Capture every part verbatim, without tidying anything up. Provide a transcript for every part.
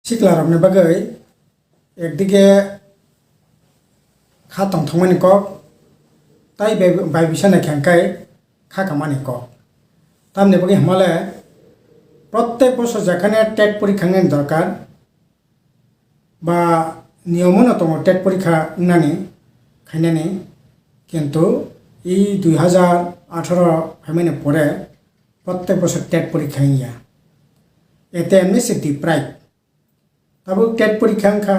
Siklarokni bagwi ekdige kha tongthokmani kok, tai bai, bai bisa naikha hwnkhe kha kamani kok. Tamni bagwi hwnmale, prottek bosor jekhane tet porikha wngnani dorkar, ba niyomono tongo tet porikha wngnani, khainani, kintu i dui hazar atharo phaimani pore prottek bosor tet porikha wngya. Ete emni se deprive. Tabuk tet porikha wngkha,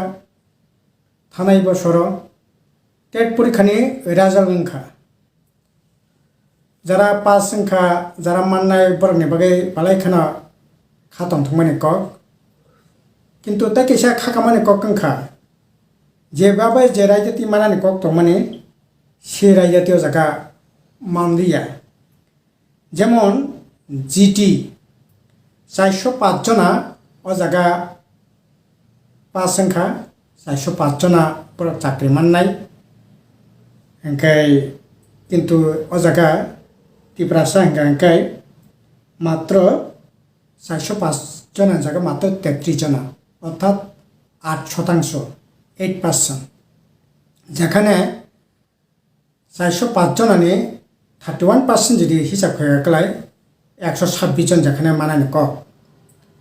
thanai bosoro tet porikhani result wngkha. Jara pass wngkha, jara mannai borokni bagwi balai kheno kha tongthokmani kok. Kintu tei kaisa kha kamani kok wngkha, je babai je raidati manani kok tongmani, se raidati o jaga manliya. Jemon G T, chairso paanch jona o jaga pass wngkha, chairso paanch jona borok chakri mannai. Hwnkhe kintu o jaga Tiprasa hwnkha hwnkhe matro chairso paanch jona jaga matro tetris jona, orthat aat shotangso, eight percent. Jekhane chairso paanch jonani thirty one percent jodi hisab khaikha kwlai, ekso sabbish jon jekhane manani kok,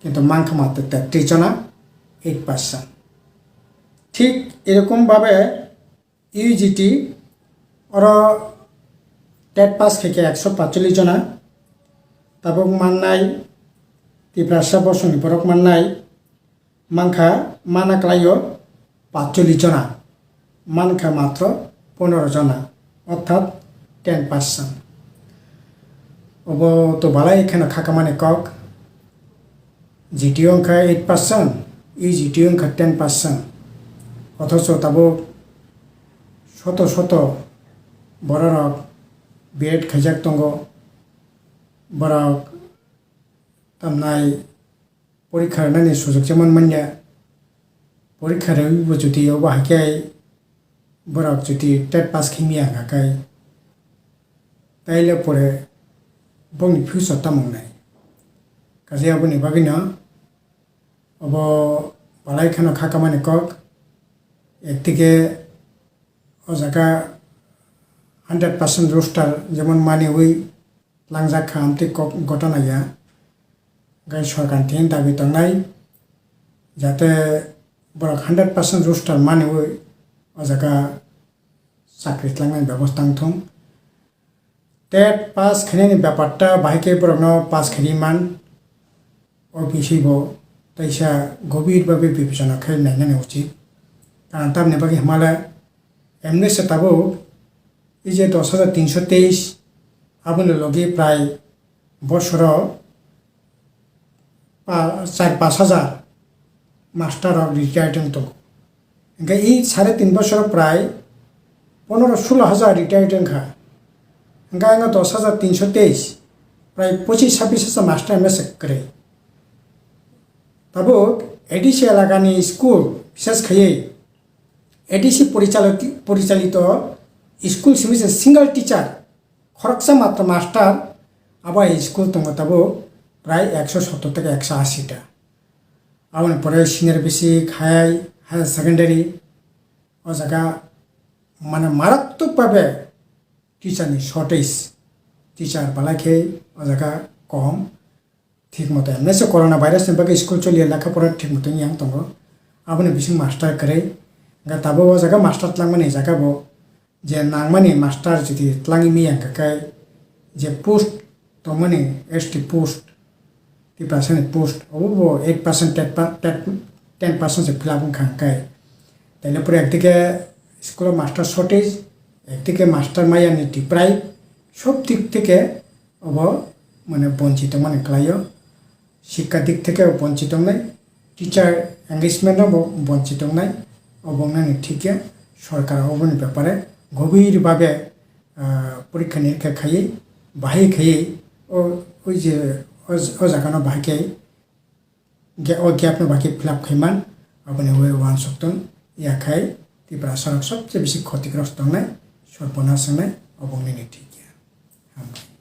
kintu mankha matro tetris jona, eight percent. Thik erokom babe U G T oro tet pass khaikha ekso paanchchollish jona, tabuk mannai Tiprasa bosongni borok mannai mankha, mana kwlaio paanchchollish jona, mankha matro pondro jona, orthat ten percent. Obo to balai kheno kha kamani kok, G T wngkha eight percent, U G T wngkha ten percent. Othocho tabuk soto soto bororok B Ed khaijak tongo, borok tamnai porikha rwnani sujok jemon manya, porikha rwui bo jodi obo hai khe borok jodi tet pass khe maya hwnkha khe, taile pore bongni future tamo wngnai? Kaisa aboni bagwino obo balai kheno kha kamani kok, ekdike o jaga hundred percent roster jemon maniwi tlangjak kha, amtwi kok gotana ya. Hwnkhe sorkar ni thani dabi tongnai, jate borok hundred percent roster maniwi o jaga chakri tlangnani bebosta wngthung. Tet pass khainani bepar ta bahai khe borokno pass khaini man, o bising bo teisa gobir bhabe bibechona khe nainani uchit. Karon tamni bagwi hwnmale, emni se tabuk ei je dos hajar tinso teis, aboni logi prai bosoro pa-, char pash hajar master rok retired wng tongo. Hwnkhe i sare tin bosoro prai pondro solo hajar retired wngkha. Hwnkhe ang dos hajar tinso teis, prai pochis sabbish hajar master mesa kwrwi. Tabuk A D C elakani school, bishes khaiwi A D C porichaloti-, porichalito school simi se single teacher, khoroksa matro master, abo hai school tongo tabuk prai ekso sottor theke ekso ashi ta. Aboni pore senior basic, high, higher secondary, o jaga mane maratwk bhabe teacher ni shortage, teacher balai khe o jaga kom. Thik moto, mesa corona virus ni bagwi school choliya, lekha pora thik moto wng yang tongo. Aboni bising master kwrwi. Hwnkhe tabuk o jaga master tlangmani jaga bo je nangmani master jodi tlangwi maya hwnkha khe je post tongmani S T post, Tiprasa ni post, obo bo eight percent, ten pa-, ten, ten percent se fill up wngkha hwnkhe. Taile pore ekdike school o master shortage, ekdike master maya ni deprive, sob dik theke obo mane bonchi tongmani kwlaio. Sikka dik theke bo bonchi tongnai, teacher engagement no bo bonchi tongnai, obo wngnani thik ya. Sorkar oboni bepare gobir bhabe, ah, porikha nirikha khaiwi, bahai khaiwi, o, o je, o, o jaga no bahai khe ge-, o gap no bahai khe fill up khaiman, aboni ui uansuk tong ya khai Tiprasa rok sobse bisi khotigrok tongnai, sorbonas wngnai, obo wngnani thik ya. Hambai.